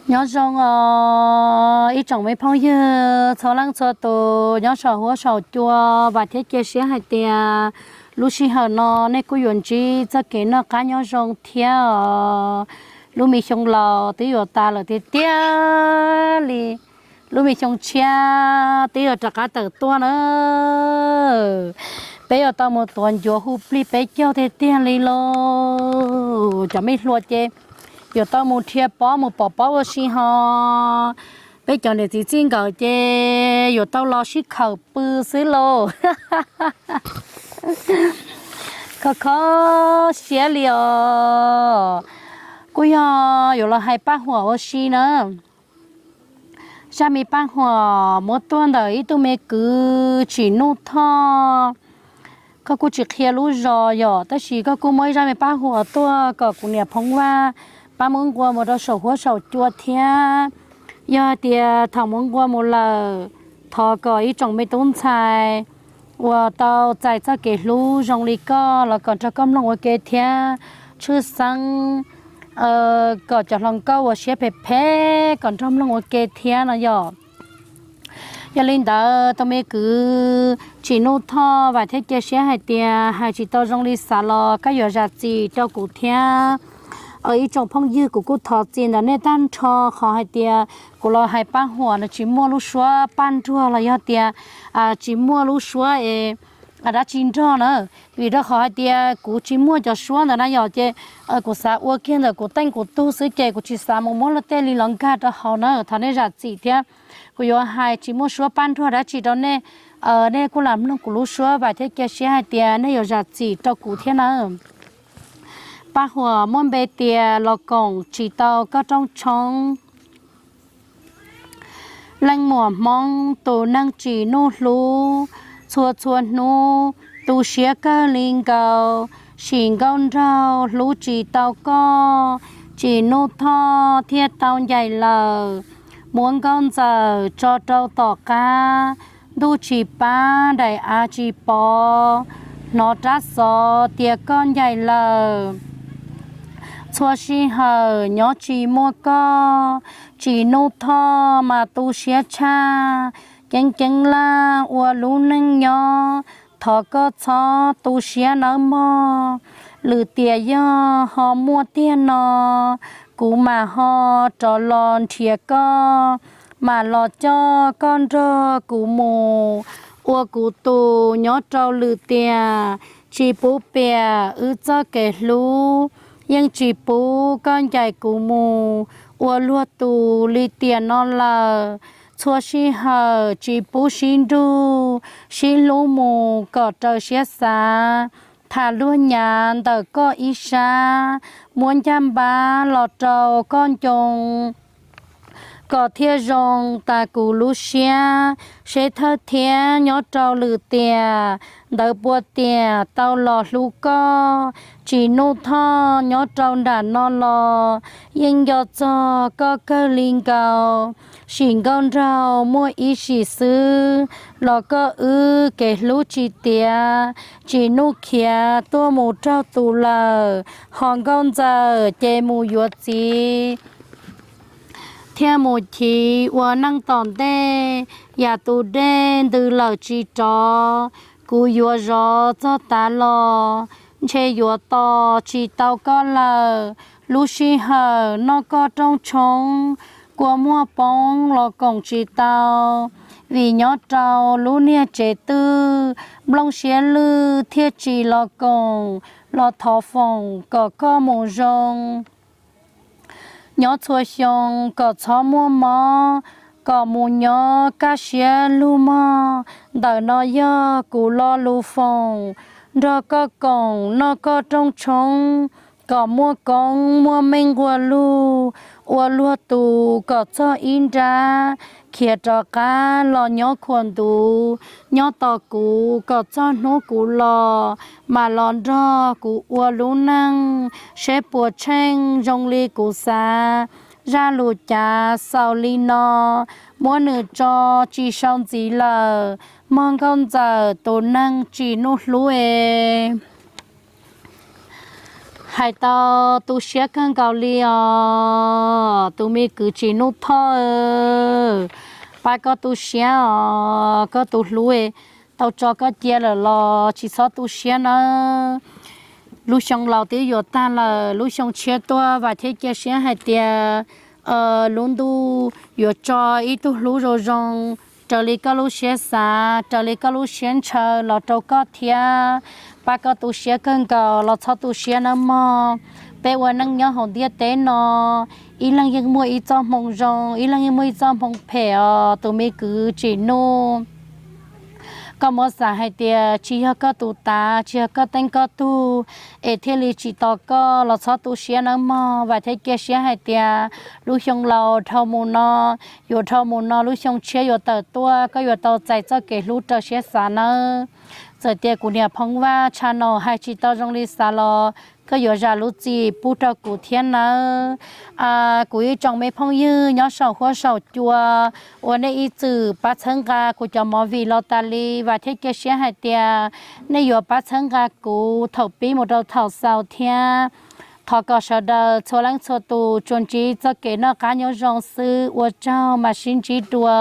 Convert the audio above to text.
Nyob zoo os ib tsoom me phooj ywg txhua leej txhua tus nyob saum huab saum cua, vam thiab cia siab hais tias lub sij hawm no nej kuj yuav ntsib txoj kev noj qab nyob zoo thiab os. Lub me xyoo laus twb yuav tas lawm tiag tiag li, lub me xyoo tshiab twb yuav rov qab tawm tuaj na. Peb yuav tau mus tuav ncuav hu plig peb caug tiag tiag li lauj. Cov me hluas ces yuav tau mus dhia pob mus pom pob ua si ho. Peb cov niam txiv txij nkawm ces yuav tau los sib khawm pw xwb lauj. Kho kho siab li os. Kuj yog yuav los hais paj huam ua si na. Zaj me paj huam muab tuaj ntawm ib tug me kwv Tsim Nuj Thoj. Koj kuj tsis qhia lub zos yom, tab sis koj kuj muab ib zaj me paj huam tuaj kom kuv niam Phoov Vaj pab muab nqua mus rau saum huab saum cua thiab. Yog hais tias thaum muab nqua mus lawm, thov kom ib tsoom me tub ntxhais uas tau txais txoj kev hlub zoo li koj los kom nrog koj mloog ua ke thiab, tshwj xeeb kom cov hluas nkauj uas siab phem phem kom nrog mloog ua ke thiab no yom. Yog li ntawd tus me kwv Tsim Nuj Thoj, vam thiab cia siab hais tias hais tsis tau zoo li xav los koj yuav zam txim rau kuv thiab. Ib tsoom phooj ywg, kuv kuj thov txim ntawm nej tag nrho qhov hais tias kuv los hais paj huam no tsis muaj lub suab paj nruag los yog tias tsis muaj lub suab es dab tsi nrog na. Vim rau qhov hais tias kuv tsis muaj cov suab ntawd na yom, ces kuv xav ua kiag ntawm kuv teej kuv tug xwb ces kuv tsis xav mus muab luag tej li los nkag rau hauv na, thov nej zam txim thiab. Kuv yuav hais tsis muaj suab paj nruag dab tsi rau nej, nej kuj lam mloog kuv lub suab, vam thiab cia siab hais tias nej yuav zam txim rau kuv thiab na. Paj huam muaj npe tias Los Koom Tsis Tau Koj Rooj Tshoob. Leej muam Hmoob tus neeg Tsim Nuj hlub, txhua txhua hnub tu siab kawg li nkaus, sim nkauj nraug hlub tsis tau koj, Tsim Nuj Thoj thiaj tau ncaim lawm. Muab nkauj ntxawm tso rau tom qab, ntuj tsis pab daim av tsis pov, hnov rab xov tias koj ncaim lawm. Txhua sij hawm nyob tsis muaj koj, Tsim Nuj Thoj mas tu siab tshaj, ceeb ceeb laj ua lub neej nyob, thov koj txhob tu siab nawb mog. Lwm tiam yog ho muaj tiag no, kuv mam ho rov los nrhiav koj, mam los coj koj nrog kuv mus ua kuv tus nyob rau lwm tiam. Tsis pub piam wb txoj kev hlub, yeej tsis pub koj ncaim kuv mus ua luag tus li tiam no lawm. Txhua sij hawm tsis pub sib nrug, sib hlub mus kom raws siab xav. Tham luag nyav ntawm koj ib sab, muab ncaj npab los rau koj ncoo, kom thiaj zoo tas kuv lub siab. Seb thawj thiab nyob rau lwm tiam, ntawd puas tiam tau los hlub koj. Tsim Nuj Thoj nyob rau nram no los yeej nco txog koj kawg li nkaus. Sim nkauj nraug muaj ib sim xwb los koj wb kev hlub tsis tiav. Tsim Nuj khiav tuaj mus raug tus lawm, ho nkauj ntxawm ces mus yuav txiv thiaj mus chiv ua neej tom ntej. Yam tus dej ntws lawm tsis rov, kuv yuav zov txog tav los ntshe yuav tos tsis tau koj lawm. Lub sij hawm noj koj rooj tshoob, kua muag poob los koom tsis tau, vim nyob rau lub niag tsev twg, nplooj siab lwj thiaj tsis los koom los thov foom kom koj mus zoo. Nyob txhua xyoo kom txhob muaj mob, kom mus nyob kaj siab lug mog. Ntawm no yog kuv lo lus foom, nrog koj koom noj koj rooj tshoob, kom muaj koob muaj meej nqua lug, ua luag tus kom txog ib nrab, khiav rov qab los nyob khuam ntuv, nyob tos kuv kom txog hnub kuv los, mam los nrog kuv ua lub neej, seb puas tsheej zoo li kuv xav. Zaj lus cav xaus li no, muab nws tso tsis sau ntxiv lawm, mog nkauj ntxawm tus neeg Tsim Nuj hlub es. Hais tau tu siab kawg nkaus li os tus me kwv Tsim Nuj Thoj, pab koj tu siab os, koj tus hlub tau tso koj cia lawm los tsis txhob tu siab nawb. Lub xyoo laus twb yuav tag lawm, lub xyoo tshiab tuaj, vam thiab cia siab hais tias lub ntuj yuav tso ib tug hlub zoo zoo raws li koj lub siab xav, raws li koj lub siab ntshaw los rau koj thiab. Pab koj tu siab kawg nkaus los txhob tu siab nawb mog. Peb ua neej nyob hauv ntiaj teb no, ib leeg yeej muaj ib txoj hmoo zoo, ib leeg yeej muaj ib txoj hmoo phem os tus me kwv Tsim Nuj. Koj muab xav hais tias tsis yog koj tus tav, tsis yog koj teej koj tug es thiaj li tsim tos koj los txhob tu siab nawb mog. Vam thiab cia siab hais tias lub xyoo laus dhau mus no, yuav dhau mus no lub xyoo tshiab yuav tawm tuaj, koj yuav tau txais txoj kev hlub raws siab xav nawb. Txawm tias kuv niam Phoo Vaj channel hais tsis tau zoo li xav los koj yuav zam lub txim pub rau kuv thiab nawb. Kuv ib tsoom me phooj ywg nyob saum huab saum cua uas nej ib txwm pab txhawb nqa kuv cov movie los tas li, vam thiab cia siab hais tias nej yuav pab txhawb nqa kuv thaum pib mus rau thaum xaus thiab. Thov kom sawv daws txhua leej txhua tus tsuas ntsib txoj kev noj qab nyob zoo xwb, ua tsaug, mam sib ntsib dua.